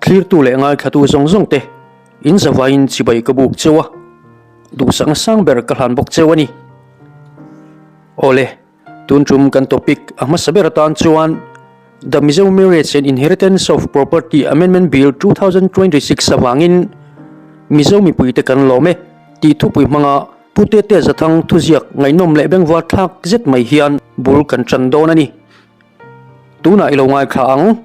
Thlirtu leh ngaithlatu zawng zawng te in zavaiin chibai ka buk cheu a, duhsakna sang ber ka hlan bawk cheu a ni. Awle, tun tum kan topic a hmasa ber atan chuan The Mizo Marriage and Inheritance of Property Amendment Bill 2026 avangin Mizo mipuite kan lawm e tih thupui hmanga Pu Tete Zathang thuziak ngaihnawm leh bengvar thlak zet mai hian bul kan tan dawn a ni. Tunah i lo ngaithla ang.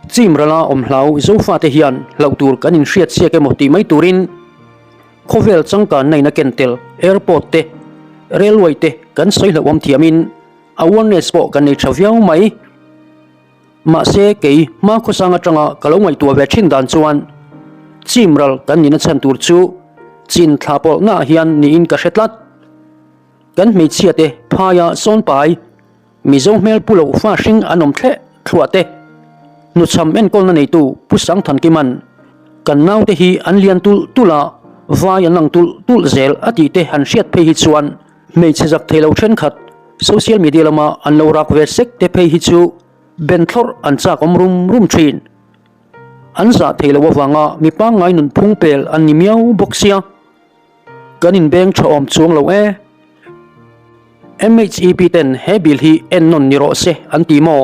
Chim rala awm hlau Zofate hian hlauh tur kan inhriat siak emaw tih mai turin khawvel changkanna in a ken tel airport te, railway te kan sawi hlauhawm thiamin awareness pawh kan nei tha viau mai. Mahse kei hma khawsang atanga ka lo ngaihtuah ve thin dan chuan chim ral kan nihna chhan tur chu chin thla pawlhna ah hian niin ka hre tlat. Kan hmeichhia te phaia sawnpai Mizo hmel pu loh fa hring an awm thleh thluah te, hnuchham enkawlna neitu Pu Sangthankiman kan naute hi an lian tulh tulh a, vai an lang tulh tulh zel a tih te han hriat phei hi chuan hmeichhe zak thei lo thenkhat social media lama an lo rak ve sek te phei hi chu ben thlawrh an chak awm rum rum thin. An zah thei loh avanga mi pangngai nunphung pel an ni miau bawk sia. Kan inbeng tha awm chuang lo e. MHEP ten he bill hi en nawn ni rawh se an ti maw?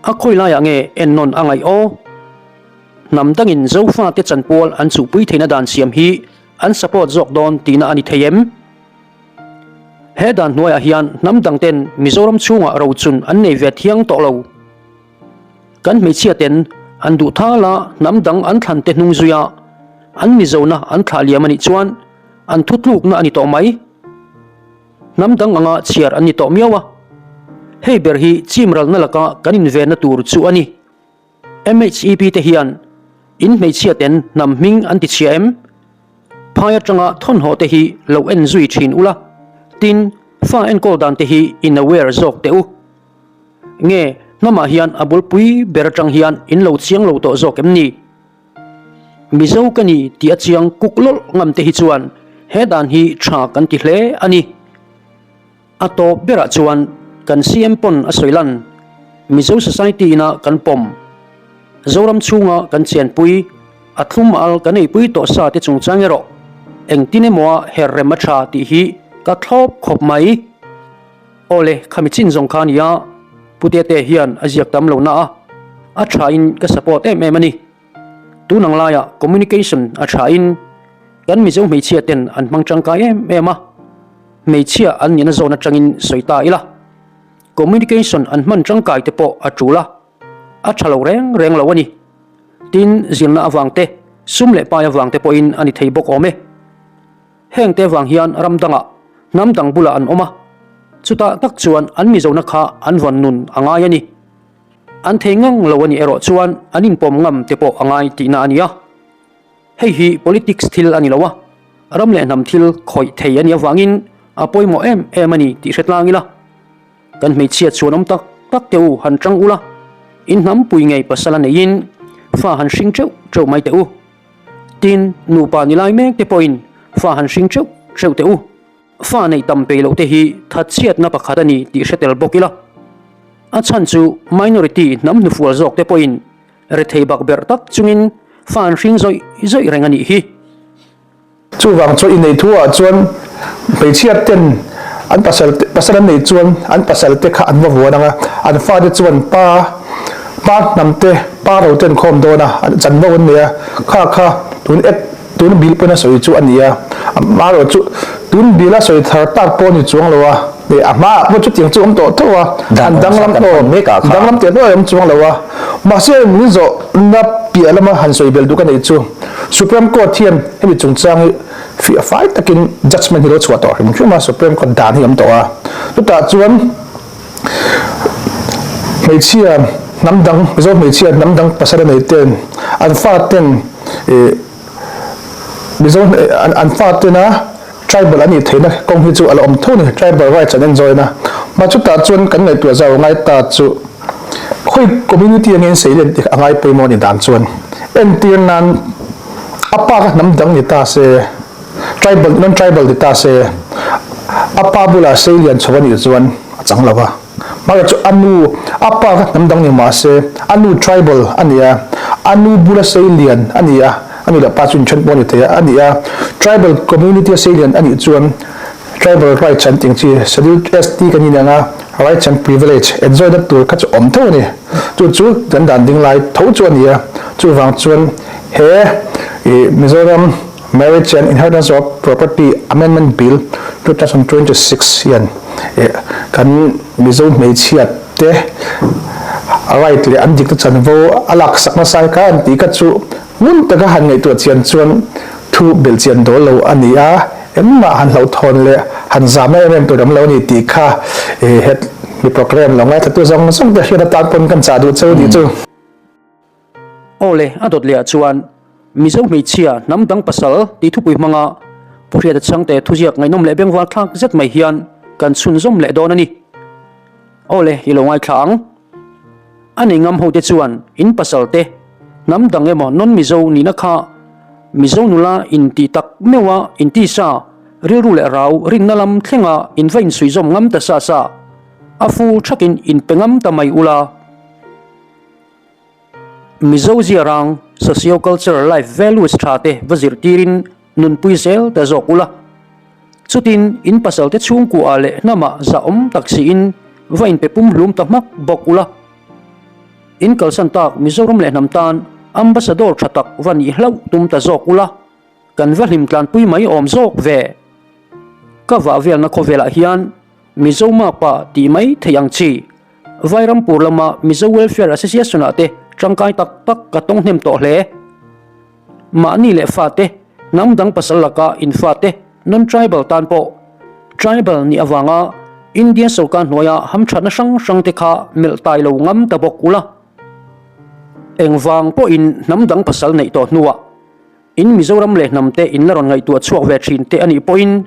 A khawi laiah nge en nawn a ngaih aw? Hnam dangin Zofate chanpual an chuhpui theihna dan siam hi an support zawk dawn tihna a ni thei em? He dan hnuaiah hian hnam dang ten Mizoram chhungah rochun an nei ve thiang tawh lo. Kan hmeichhia ten an duh thal a, hnam dang an thlan te hnung zui a, an Mizona an thlah liam a nih chuan an thutlukna a ni tawh mai. Hnam dang anga chhiar an ni tawh miau a. Hei ber hi chimralna laka kan invenna tur chu a ni. MHEP te hian in hmeichhia ten hnam hming an ti chhia em? Phai atanga thawnhaw te hi lo en zui thin ula, tin fa enkawl dan te hi in aware zawk teh u. Nge hnamah hian a bulpui ber atang hian in lo chiang lo tawh zawk em ni? Mizo ka ni tih a chiang kuk lawlh ngam te hi chuan he dan hi tha kan ti hle a ni. A tawp berah chuan kan CM pawn a sawi lan, Mizo Society ina kan pawm, Zoram chhunga kan chenpui, a thlum al kan eipui tawh sa te chungchang erawh engtin emaw a her rem a tha tih hi ka thlawp khawp mai. Awle, khami chin zawng kha a nia, Pu Tete hian a ziak tam lo na a, a thain ka support em em a ni. Tun ang laiah communication a thain kan Mizo hmeichhia ten an hmang tangkai em em a, hmeichhia an nihna zawn atangin sawi ta ila, communication an hman tangkai te pawh a tul a, a tha lo reng reng lo a ni. Tin, zirna avang te, sum leh pai avang te pawhin a ni thei bawk awm e. Hengte vang hian ram dangah hnam dang bulah an awm a, chutah tak chuan an Mizona kha an vawn nun a ngai a ni. An thei ngang lo a nih erawh chuan an inpawm ngam te pawh a ngai tihna a ni a. Hei hi politics thil a ni lo a, ram leh hnam thil khawih thei a nih avangin a pawimawh em em a ni tih hre tlang ila. Kan hmeichhia chhuan awm tak tak teh u han tang ula, in hnampui ngei pasal a neiin fa han hring teuh teuh mai teh u. Tin, nupa ni lai mek te pawhin fa han hring teuh teuh teh u. Fa neih tam peih loh te hi thatchhiatna pakhat a ni tih hre tel bawk ila. A chhan chu minority hnam hnufual zawk te pawhin rethei bakberh tak chungin fa an hring zawih zawih reng a nih hi. Chuvang chu inei thu ah chuan hmeichhia ten an pasal pasal an neih chuan an pasal te kha an va vuan ang a, an fate chuan pa pa hnam te pa ro te an khawm dawn a, an chanvo an nei a, kha kha tun ek tun bil pawn a sawi chu a ni a, amaherawh chu tun bil a sawi thar tak pawh a ni chuang lo a, a hmaah pawh chutiang chu a awm tawh tho a, an danglam aw danglam teh nuai a awm chuang lo a, mahse min zawhna piah lama han sawi belh duh ka neih chu. Supreme Court hian hemi chungchang hi fiah fai takin judgement hi lo chhuah tawh hrim hrim a, Supreme Court dan hi a awm tawh a. Chutah chuan hmeichhia hnam dang, Mizo hmeichhia hnam dang pasal a nei ten an fa ten ih Mizo an fa tena tribal an nih theihna kawng hi chu a la awm tho a ni, tribal rights an enjoy na. Mah chutah chuan kan ngaihtuah zau ngai ta chu khawi community angin sei len tih a ngai pawimawh a ni dan chuan entir nan a pa kha hnam dang ni ta se, tribal non tribal ni ta se, a pa bulah sei lian chho a nih chuan a chang lo va. Mahse chu a nu a pa kha hnam dang ni mah se a nu tribal a ni a, A nu bula seilian a ni a, a nu leh pa chu inthen pawh a ni thei a, a ni a. Tribal community a seilian a nih chuan tribal rights an tih ang chi Schedule ST kan in ang a, rights and privilege enjoy na tur kha chu awm tho a ni. Chu chu kan dan ding lai tho chu a ni a, chuvang chuan he ih Mizoram Marriage and Inheritance of Property Amendment Bill 2026 hian ih kan Mizo hmeichhia te right leh an dikna chanvo a laksak nasa kha an tih kha chu ngun taka han ngaihtuah chian chuan thu belhchian dawl lo a ni a, engmah han hlauhthawn leh han zamna em em tur awm lo a ni tih kha ih he mi program lo ngaithla tu zawng zawng te hriat atan pawn kan chah duh cheu a nih chu. Aw le, a dawt lehah chuan Mizo hmeichhia hnam dang pasal tih thupui hmanga Pu Hriata Chhangte thuziak ngaihnawm leh bengvar thlak zet mai hian kan chhunzawm leh dawn a ni. Aw le, i lo ngaithla ang. A nei ngam hote chuan in pasal te hnam dang emaw non-Mizo nihna kha Mizo nula intih tak meuha intisa rilru leh rau rinna lam thlenga in va insuihzawm ngam ta sa sa a fu thakin inpe ngam ta mai ula. Mizo ziarang socio-cultural life values tha te va zirtirin nunpui zel ta zawk ula. Chutin in pasal te chhungkua leh hnamah zahawm tak siin va inpe pumhlum ta hmak bawk ula. In kalsan tak Mizoram leh hnam tan ambassador tha tak va nih hlauh tum ta zawk ula. Kan va hlim tlanpui mai awm zawk ve. Ka vah velna khawvelah hian Mizo mapa tih mai thei ang chi. Vairampur lama Mizo Welfare Association ah te tangkai tak tak ka tawng hnem tawh hle. Mahni leh fate, hnam dang pasal laka in fate, non-tribal tan pawh tribal nih avanga India sorkar hnuaia hamthatna hrang hrang te kha melh tai lo ngam ta bawk ula. Engvang pawhin hnam dang pasal neih tawh hnuah In Mizoram leh hnam te in la rawn ngaihtuah chhuak ve thin te a nih pawhin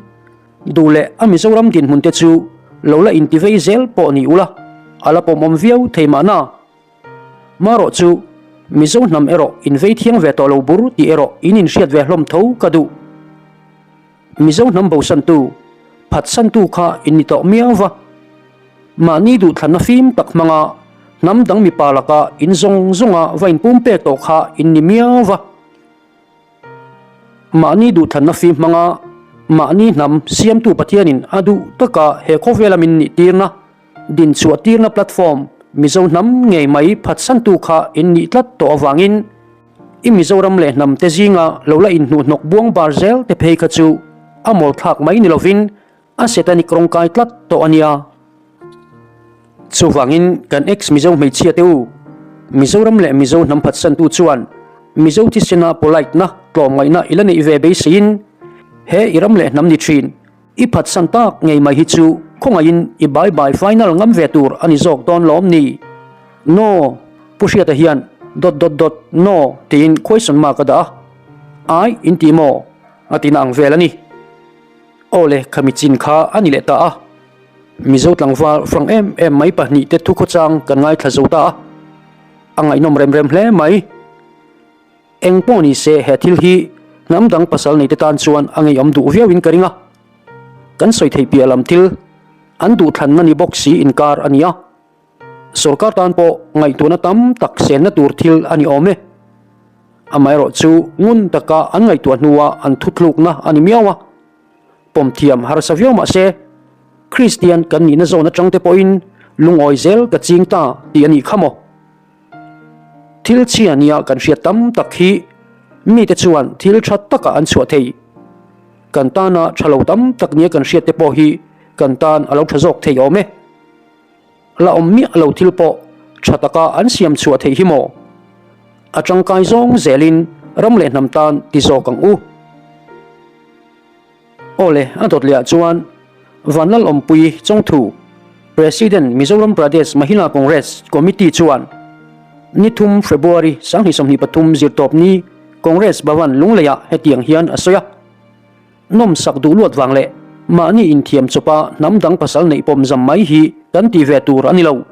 duh leh a Mizoram dinhmun te chu lo la intivei zel pawh ni ula, a la pawmawm viau thei mahna. Marawh chu Mizo hnam erawh in vei thiang ve tawh lo bur tih erawh in inhriat ve hlawm tho ka duh. Mizo hnam bosantu, phatsantu kha in ni tawh miau va. Mahni duhthlanna fim tak hmanga hnam dang mipa laka in zawng zawnga va inpumpek tawh kha in ni miau va. Mahni duhthlanna fim hmanga mahni hnam siamtu Pathianin a duh taka he khawvela min nihtirna, dinchhuah tirna platform Mizo hnam ngei mai phatsantu kha in nih tlat tawh avangin i Mizoram leh hnam te zinga lo la inhnuhhnawk buang bar zel te phei kha chu a mawlthlak mai ni lovin A satanic rawngkai tlat tawh a nia. Chuvangin kan ex Mizo hmeichhia te u, Mizoram leh Mizo hnam phatsantu chuan Mizo thisena polite na tlawmngaihna i la neih ve beiseiin he i ram leh hnam ni thin i phatsan tak ngei mai hi chu khawngaihin i bye bye final ngam ve tur a ni zawk dawn lawm ni? No! Pu Hriata hian dot dot dot no tiin question mark a dah a, ai in ti maw? A tina ang vel a ni. Aw le, khami chin kha a ni leh ta a. Mizo tlangval hrang em em mai pahnihte thu khawchang kan ngaithla zo ta a, a ngaihnawm rem rem hle mai. Eng pawh ni se he thil hi hnam dang pasal neite tan chuan a ngeiawm duh viauin ka ring a. Kan sawi theih piah lam thil an duhthlanna ni bawk si inkar a ni a. Sorkar tan pawh ngaihtuahna tam tak senna tur thil a ni awm e. Amaherawh chu ngun taka an ngaihtuah hnua an thuthlukna a ni miau a. Pawm thiam harsa viau mah se, Kristian kan nihna zawn atang te pawhin lungawi zel ka ching ta tih a nih kha maw? Thil chhia nia kan hriat tam tak hi mite chuan thil tha takah an chhuah thei. Kan tana tha lo tam tak nia kan hriat te pawh hi kan tan a lo tha zawk thei awm e. La awm miah lo thil pawh tha taka an siam chhuah theih hi maw? A tangkai zawng zelin ram leh hnam tan ti zawk ang u. Aw le, a dawt lehah chuan Vanlal Awmpui Chawngthu, President Mizoram Pradesh Mahila Congress Committee chuan ni thum February 2023 zirtawpni Congress Bhavan Lungleiah hetiang hian a sawi a. Nawmsak duh luat vang leh mahni inthiam chawpa hnam dang pasal neih pawm zam mai hi kan ti ve tur a ni lo.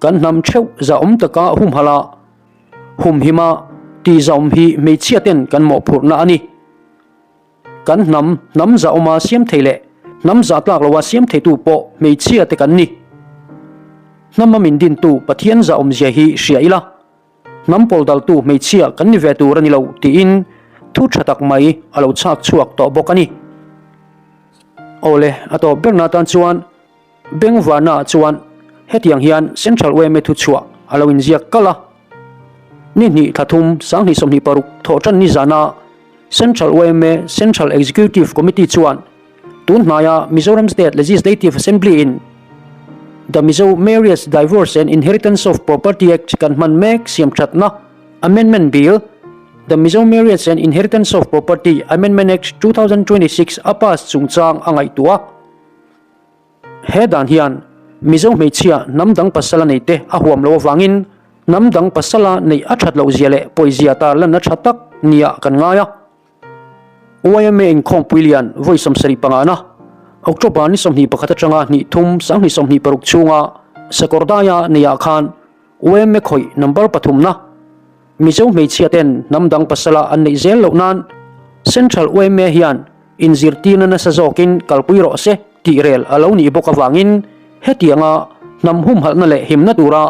Kan hnam theuh zahawm taka humhalh a, humhima ti zahawm hi hmeichhia ten kan mawhphurhna a ni. Kan hnam hnam zahawma siam thei leh hnam zah tlak loa siam theitu pawh hmeichhia te kan ni. Hnama min dintu Pathian zahawmzia hi hria ila. Hnam pawl daltu hmeichhia kan ni ve tur a ni lo tiin thu tha tak mai a lo chhak chhuak tawh bawk a ni. Awle, a tawp berna atan chuan Bengvarnaah chuan hetiang hian Central yma thuchhuah a lo inziak kalh a. Ni hnih thla thum 2026 thawhṭan ni zana Central yma Central Executive Committee chuan tun hnaia Mizoram State Legislative Assembly in The Mizo Marriage, Divorce and Inheritance of Property Act kan hman mek siamṭhatna Amendment Bill, The Mizo Marriage and Inheritance of Property Amendment Act 2026 a pass chungchang a ngaihtuah a. He dan hian Mizo hmeichhia hnam dang pasala nei te a huam loh avangin hnam dang pasala neih a that loh zia leh pawizia tarlanna tha tak nia kan ngai a. Yma inkhawmpui lian vawi 75 na October ni 21 atanga hnih thum 2026 chhunga Sakawrdaia neiah khan Yma khawih number pathumna Mizo hmeichhia ten hnam dang pasala an neih zel loh nan Central yma hian inzirtirna nasa zawkin kalpui rawh se tih rel a lo nih bawk avangin hetianga hnam humhalhna leh himna tura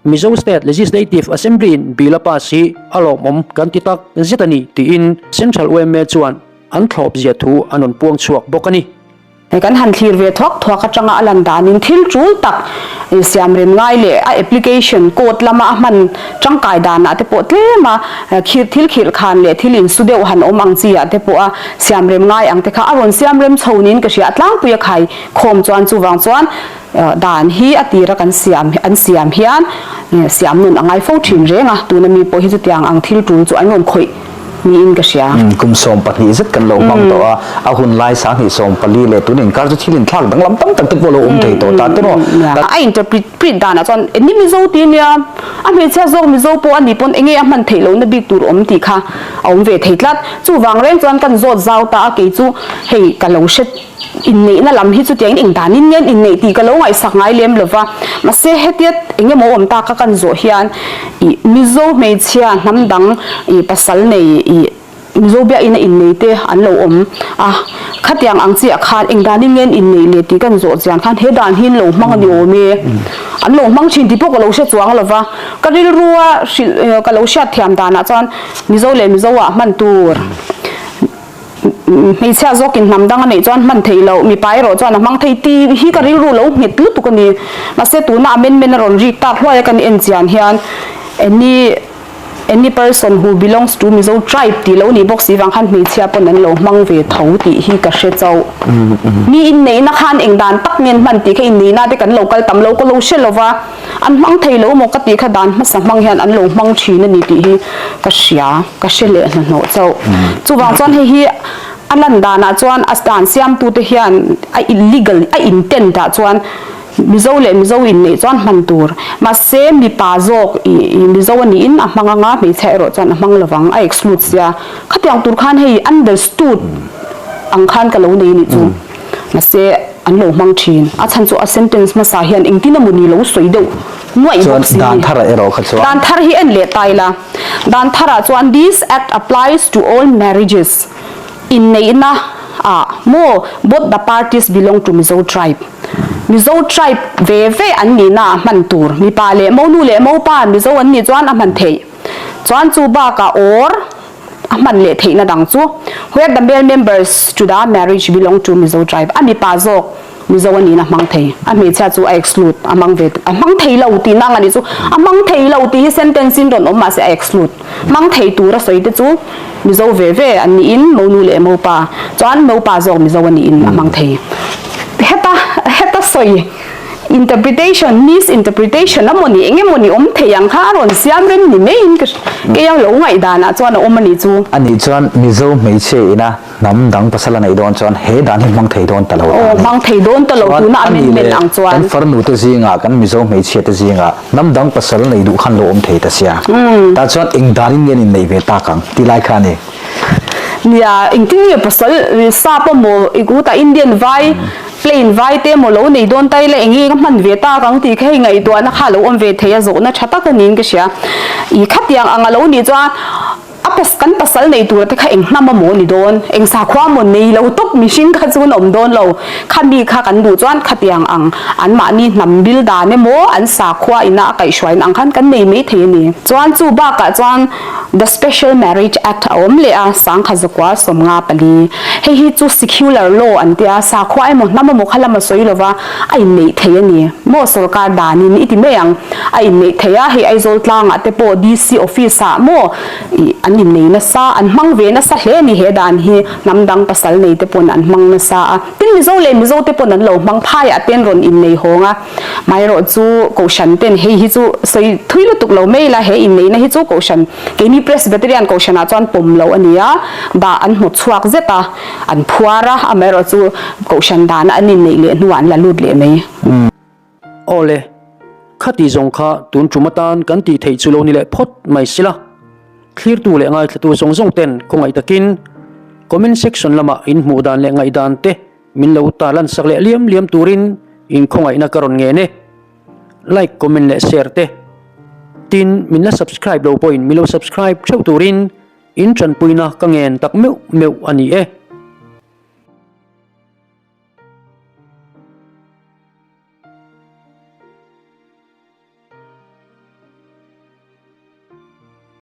Mizo State Legislative Assembly-in bill a pass hi a lawmawm kan ti tak zet a ni tiin Central yma chuan an thlawp zia thu an rawn puang chhuak bawk a ni. Kan han thlir ve thuak thuak atanga a lan danin thil tul tak siamrem ngai leh a application code lama a hman tangkai danah te pawh tlema khirh thil khirh khan leh thil insu deuh han awm ang chi ah te pawh a siamrem ngai ang te kha a rawn siamrem chho niin ka hria a tlangpui a khai khawm chuan chuvang chuan dan hi a tira kan siam an siam hian siam nun a ngai fo thin reng a tuna mi pawh hi chutiang ang thil tul chu an rawn khawih niin ka hria. Kum 12 zet kan lo hmang tawh a, a hun lai 2014 leh tun inkar chu thil inthlak danglam tam tak te pawh lo awm thei tawh ta tiraw. A interpret danah chuan eng ni Mizo ti nia, a hmeichhia zawk Mizo pawh a nih pawn enge a hman theih lohna bik tur awm tih kha a awm ve thei tlat. Chuvang reng chuan kan zawt zau ta a, kei chu hei ka lo hre Inneihna lam hi chutiangin eng danin nge an inneih tih ka lo ngaihsak ngai lem lo va, mahse hetia eng emaw awm tak a kan zawh hian ih Mizo hmeichhia hnam dang ih pasal nei ih Mizo biakina innei te an lo awm a, khatiang ang chiah khan eng danin nge an inneih leh tih kan zawh chian khan he dan hi an lo hmang a ni awm e, an lo hmang thin tih pawh ka lo hre chuang lo va, ka rilrua hrilh ka lo hriatthiam danah chuan Mizo leh Mizo ah hman tur. Hmeichhia zawkin hnam dang a neih chuan hman theih loh, mipa erawh chuan a hmang thei tih hi ka rilru lo nghet lutuk a ni. Mahse tuna amendment a rawn rik tak hluai a kan en chian hian any any person who belongs to Mizo tribe tih lo nih bawk si vang khan hmeichhia pawn an lo hmang ve tho tih hi ka hre chauh. Mi inneihna khan eng dan tak ngen hman tih kha inneihna te kan lo kal tam lo ka lo hre lova. An hmang thei lo maw ka tih kha dan hmasa hmang hian an lo hmang thin a ni tih hi ka hria, ka hre leh hnahnawh chauh. Chuvang chuan hei hi a lan danah chuan a dan siamtute hian a illegal, a intent ah chuan Mizo leh Mizo inneih chuan hman tur. Mahse mipa zawk ih Mizo a niin a hmang anga hmeichhia erawh chuan a hmang lovang, a exclude sia. Khatiang tur khan hei understood ang khan ka lo nei a nih chu. Mahse, an lo hmang thin. A chhan chu a sentence hmasa hian engtin emaw ni lo sawi deuh nuaih bawk si. Chuan dan tharah erawh kha chuan. Dan thar hi en leh ta ila. Dan tharah chuan this act applies to all marriages inneihna ah maw both the parties belong to Mizo tribe. Mizo tribe ve ve an nihna ah hman tur. Mipa leh monu leh mopa Mizo an nih chuan a hman theih. Chuan chu bakah or. A hman leh theihna dang chu Where the male members to the marriage belong to Mizo tribe a mipa zawk Mizo a nihna hmang thei, a hmeichhia chu a exclude, a hmang ve, a hmang thei lo tihna ang a nih chu, a hmang thei lo tih hi sentence in rawn awm mahse a exclude, hmang thei tura sawi te chu Mizo ve ve an niin Monu leh Mopa chuan Mopa zawk Mizo a niin a hmang thei. Heta heta sawi. Interpretation, misinterpretation a mawni eng emawni awm thei ang kha a rawn siam rem ni maiin ka kei a lo ngaihdanah chuan a awm a nih chu. A nih chuan Mizo hmeichhia ina hnam dang pasal a neih dawn chuan he dan hi hmang thei dawn ta lo ta a ni. Aw hmang thei dawn ta lo tuna amendment ang chuan. Kan farnu te zingah kan Mizo hmeichhia te zingah hnam dang pasal nei duh khan lo awm thei ta sia. Tah chuan eng danin nge an inneih ve tak ang ti lai kha a ni. Nia, engtin nge pasal sap emaw i kutah Indian vai Plane vai te emaw lo nei dawn ta ila eng nge ka hman ve tak ang tih kha hei ngaihtuahna kha a lo awm ve thei a, zawhna tha tak a niin ka hria. I khatiang ang a lo nih chuan A pas kan pasal nei tura te kha eng hnam a maw ni dawn, eng sakhua maw nei lo tawp mihring kha chu an awm dawn lo. Kha mi kha kan duh chuan khatiang ang an mahni hnam bil dan emaw an sakhua ina a kaihhruain ang khan kan nei mai thei a ni. Chuan chu bakah chuan The Special Marriage Act a awm leh a, sangkhat zakua 54. Hei hi chu secular law an tia, sakhua emaw hnam emaw kha lama sawi lova a inneih thei a ni. Maw sorkar danin i ti mai ang. A inneih thei a, hei Aizawl tlangah te pawh DC office ah maw ih an innei nasa, an hmang ve nasa hle a ni he dan hi, hnam dang pasal nei te pawn an hmang nasa a. Tin Mizo leh Mizo te pawn an lo hmang phaiah te an rawn innei hawng a, maherawh chu Kohhran ten hei hi chu sawi thui lutuk lo mai ila he inneihna hi chu Kohhran keini Presbyterian Kohhranah chuan pawm lo a ni a, dah an hnawt chhuak zet a, an phuar a, amaherawh chu Kohhran dana an inneih leh hnuah an la lut leh mai. Awle, khati zawng kha tun tum atan kan tih theih chu lo ni leh phawt mai sila. Thlirtu leh ngaithlatu zawng zawng ten khawngaih takin comment section lamah in hmuh dan leh ngaihdan te min lo tarlan sak leh liam liam turin in khawngaihna ka rawn ngen e. Like, comment leh share te. Tin, min la subscribe lo pawhin min lo subscribe theuh turin in tanpuina ka ngen tak meuh meuh a ni e.